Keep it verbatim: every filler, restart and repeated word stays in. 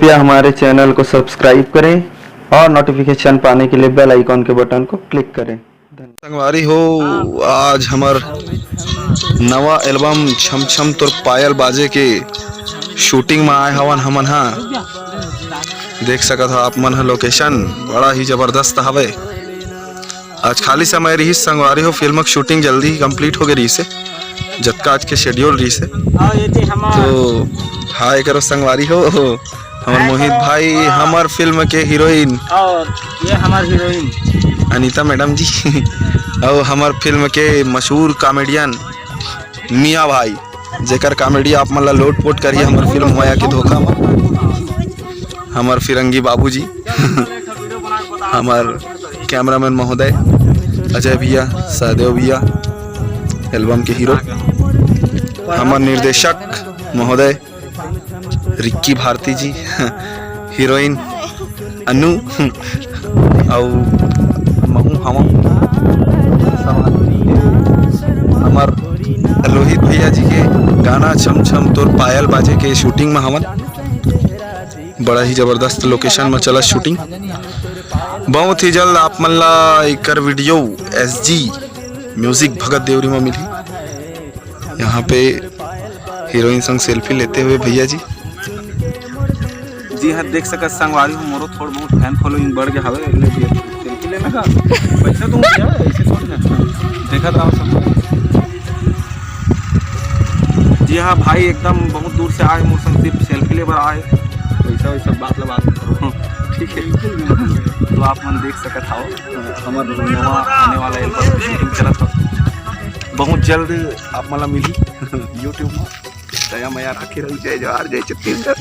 या हमारे चैनल को सब्सक्राइब करें और नोटिफिकेशन पाने के लिए बेल आइकॉन के बटन को क्लिक करें। धन्यवाद। संगवारी हो, आज हमर नवा एल्बम छम छम तोर पायल बाजे के शूटिंग में आए हवन हमन हा। देख सकत हो आप मन ह लोकेशन, बड़ा ही जबरदस्त हवे। आज खाली समय रहिस संगवारी हो, फिल्म के शूटिंग जल्दी ही कंप्लीट हो गए रहिस हे, जतका आज के शेड्यूल रहिस हे। और ये जी हमार तो हाय करो संगवारी हो, हमर हाय मोहित करो। भाई, हाँ। हमर फिल्म के हीरोइन और ये हमार हीरोइन अनिता मैडम जी, और हमर फिल्म के मशहूर कॉमेडियन मिया भाई, जेकर कॉमेडी आप मन ला लोट पोट करी हमर फिल्म माया के धोखा में। हमर फिरंगी बाबूजी, हमर कैमरामैन महोदय, अजय भैया, सहदेव भैया, एल्बम के हीरो, हमर निर्देशक महोदय रिक्की भारती जी, हीरोइन अनु, अउ महू हवं। हमर लोहित भैया जी के गाना छम छम तोर पायल बाजे के शूटिंग में हवन। बड़ा ही जबरदस्त लोकेशन में चला शूटिंग। बहुत ही जल्द आप मन ला एकर video SG music Bhagat Devri में मिली। यहाँ पे हीरोइन संग सेल्फी लेते हुए भैया जी। जी हाँ, देख सकत संगवारी हो, मोरो थोड़ बहुत फैन फॉलोइंग बढ़ गया हवे, ले भैया सेल्फी लेना का पैसा दूँ भैया, ऐसे थोड़ी ना। देखत रहो संगवारी। जी हाँ भाई, एकदम बहुत दूर से आए, मोर संग सिर्फ सेल्फी ले बर आए, पैसा वैसा बात ला बात करो, ठीक है। तो आप मन देख सकत हो हमर नवा आने वाला एल्बम शूटिंग चलत हो, बहुत जल्द आप मन ला मिली YouTube में। दया मया राखे रहू, जय जोहार, जय छत्तीसगढ़।